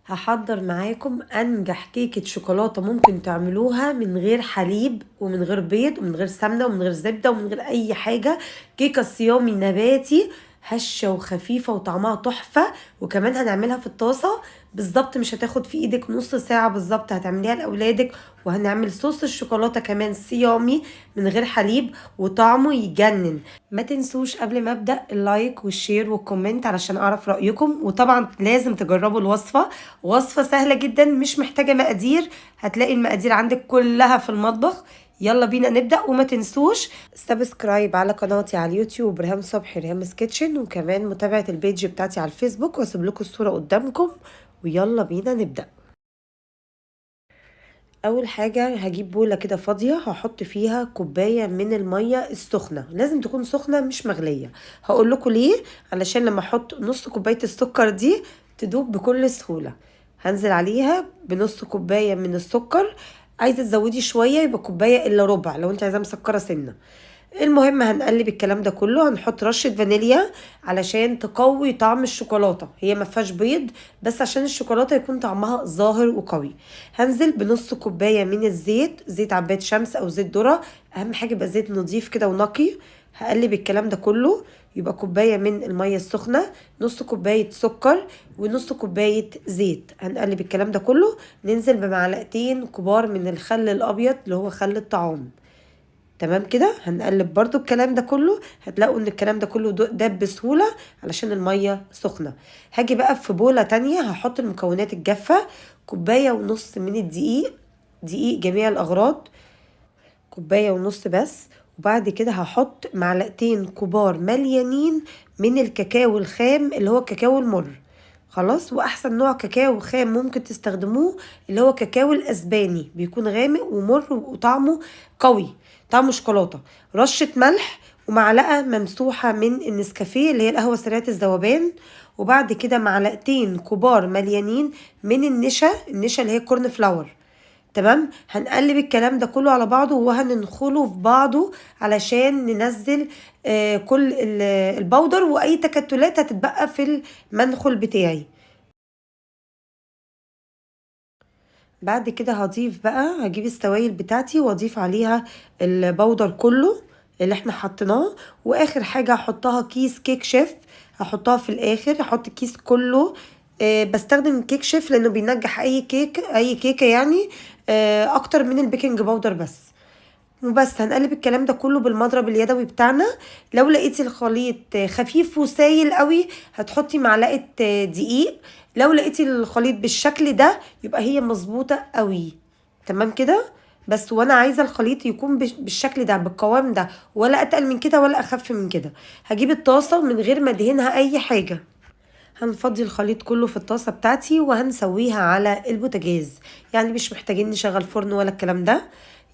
هحضر معاكم انجح كيكة شوكولاتة ممكن تعملوها من غير حليب ومن غير بيض ومن غير سمنة ومن غير زبدة ومن غير اي حاجة. كيكة صيامي نباتي هشة وخفيفة وطعمها تحفة، وكمان هنعملها في الطاسة بالظبط، مش هتاخد في ايدك نص ساعة بالظبط، هتعمليها لأولادك. وهنعمل صوص الشوكولاتة كمان صيامي من غير حليب وطعمه يجنن. ما تنسوش قبل ما ابدأ ال like وال share وال comment علشان اعرف رأيكم، وطبعا لازم تجربوا الوصفة. وصفة سهلة جدا مش محتاجة مقادير، هتلاقي المقادير عندك كلها في المطبخ. يلا بينا نبدأ، وما تنسوش subscribe على قناتي على اليوتيوب ريهام صبحي ريهام's kitchen، وكمان متابعة ال page بتاعتي على الفيسبوك، واسيب لكم الصورة قدامكم. ويلا بينا نبدأ. اول حاجة هجيب بولة كده فاضية، هحط فيها كوباية من المية السخنة، لازم تكون سخنة مش مغلية. هقول لكم ليه، علشان لما احط نص كوباية السكر دي تدوب بكل سهولة. هنزل عليها بنص كوباية من السكر، عايزة تزودي شوية يبقى كوباية الا ربع لو انت عايزاها مسكرة سنة. المهم هنقلب الكلام ده كله، هنحط رشة فانيليا علشان تقوي طعم الشوكولاتة، هي ما فيهاش بيض بس عشان الشوكولاتة يكون طعمها ظاهر وقوي. هنزل بنص كوباية من الزيت، زيت عباد شمس او زيت ذرة، اهم حاجة يبقى زيت نظيف كده ونقي. هقلب الكلام ده كله، يبقى كوباية من المية السخنة، نص كوباية سكر، ونص كوباية زيت. هنقلب الكلام ده كله، ننزل بمعلقتين كبار من الخل الابيض اللي هو خل الطعام. تمام كده، هنقلب برضو الكلام ده كله، هتلاقوا ان الكلام ده كله داب بسهولة علشان المية سخنة. هاجي بقى في بولة تانية هحط المكونات الجافة، كوباية ونص من الدقيق، دقيق جميع الاغراض، كوباية ونص بس. وبعد كده هحط معلقتين كبار مليانين من الكاكاو الخام اللي هو الكاكاو المر. خلاص، واحسن نوع كاكاو خام ممكن تستخدموه اللي هو كاكاو الاسباني، بيكون غامق ومر وطعمه قوي، طعمه شوكولاته. رشه ملح، ومعلقه ممسوحه من النسكافيه اللي هي القهوه سريعه الذوبان. وبعد كده معلقتين كبار مليانين من النشا، النشا اللي هي corn flour. تمام، هنقلب الكلام ده كله على بعضه وهننخله في بعضه علشان ننزل كل ال powder واي تكتلات هتتبقى في المنخل بتاعي. بعد كده هضيف بقى، هجيب السوائل بتاعتي واضيف عليها ال powder كله اللي احنا حطيناه. واخر حاجة هحطها كيس كيك شيف، هحطها في الاخر، هحط الكيس كله. بستخدم كيك شيف لانه بينجح اي كيك، اي كيكة يعني، اكتر من ال baking powder بس. وبس هنقلب الكلام ده كله بالمضرب اليدوي بتاعنا. لو لقيتي الخليط خفيف وسايل قوي هتحطي معلقة دقيق، لو لقيتي الخليط بالشكل ده يبقى هي مظبوطة قوي. تمام كده بس. وانا عايزة الخليط يكون بالشكل ده، بالقوام ده، ولا اتقل من كده ولا اخف من كده. هجيب الطاسة من غير ما ادهنها اي حاجة، هنفضي الخليط كله في الطاسة بتاعتي وهنسويها على البوتاجاز، يعني مش محتاجين نشغل فرن ولا الكلام ده.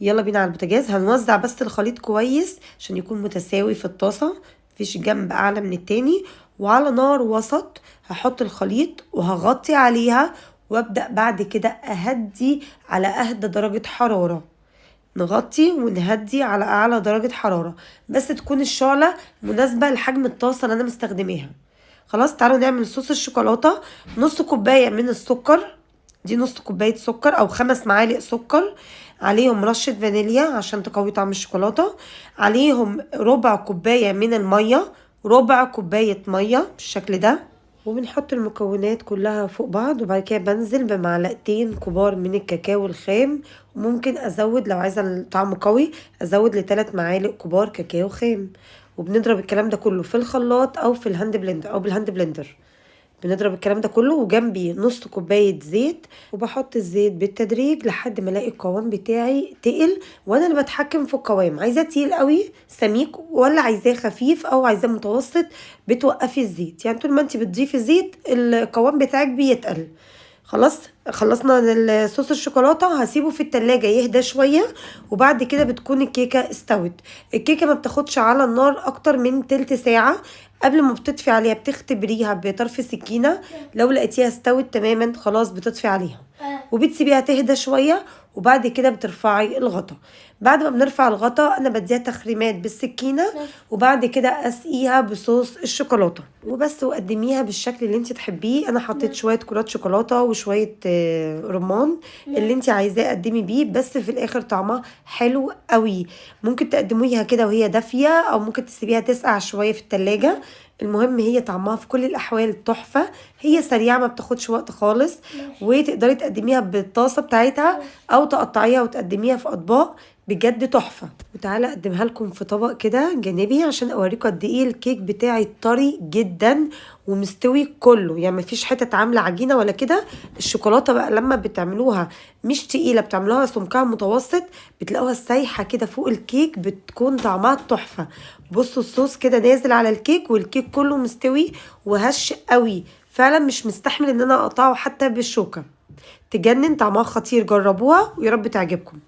يلا بينا على البوتاجاز. هنوزع بس الخليط كويس عشان يكون متساوي في الطاسة، مفيش جنب اعلى من التاني. وعلى نار وسط هحط الخليط وهغطي عليها، وابدأ بعد كده اهدي على اهدى درجة حرارة. نغطي ونهدي على اعلى درجة حرارة، بس تكون الشعلة مناسبة لحجم الطاسة اللي انا مستخدماها. خلاص، تعالوا نعمل صوص الشوكولاتة. نص كوباية من السكر، دي نص كوباية سكر او 5 معالق سكر، عليهم رشة فانيليا عشان تقوي طعم الشوكولاتة، عليهم ربع كوباية من المية، ربع كوباية مية بالشكل ده. وبنحط المكونات كلها فوق بعض، وبعد كده بنزل بمعلقتين كبار من الكاكاو الخام، وممكن ازود لو عايزة الطعم قوي ازود لتلات معالق كبار كاكاو خام. وبنضرب الكلام ده كله في الخلاط او في ال hand blender او بال hand blender. بنضرب الكلام ده كله، وجنبي نص كوباية زيت، وبحط الزيت بالتدريج لحد ما الاقي القوام بتاعي تقل، وانا اللي بتحكم في القوام. عايزاه تقيل قوي سميك ولا عايزاه خفيف او عايزاه متوسط، بتوقفي الزيت. يعني طول ما انت بتضيفي زيت القوام بتاعك بيتقل. خلاص خلصنا صوص الشوكولاتة، هسيبه في التلاجة يهدى شوية، وبعد كده بتكون الكيكة استوت. الكيكة ما بتاخدش على النار اكتر من تلت ساعة. قبل ما بتطفي عليها بتختبريها بطرف سكينة، لو لقيتيها استوت تماما خلاص بتطفي عليها. وبتسيبيها تهدى شوية، وبعد كده بترفعي الغطا. بعد ما بنرفع الغطا انا بديها تخريمات بالسكينة، وبعد كده اسقيها بصوص الشوكولاتة وبس، وقدميها بالشكل اللي انت تحبيه. انا حطيت شوية كرات شوكولاتة وشوية رمان، اللي انت عايزاه قدمي بيه، بس في الاخر طعمها حلو قوي. ممكن تقدميها كده وهي دافيه، او ممكن تسيبيها تسقع شوية في التلاجة. المهم هي طعمها في كل الاحوال تحفة، هي سريعة ما بتاخدش وقت خالص، وتقدري تقدميها بالطاسه بتاعتها او تقطعيها وتقدميها في اطباق، بجد تحفة. وتعالى اقدمها لكم في طبق كده جانبي عشان اوريكم قد ايه الكيك بتاعي طري جدا ومستوي كله، يعني مفيش حتة عامله عجينه ولا كده. الشوكولاتة بقى لما بتعملوها مش تقيلة، بتعملوها سمكها متوسط، بتلاقوها سايحه كده فوق الكيك، بتكون طعمها تحفة. بصوا الصوص كده نازل على الكيك، والكيك كله مستوي وهش قوي، فعلا مش مستحمل ان انا اقطعه حتى بالشوكة. تجنن، طعمها خطير، جربوها ويا رب تعجبكم.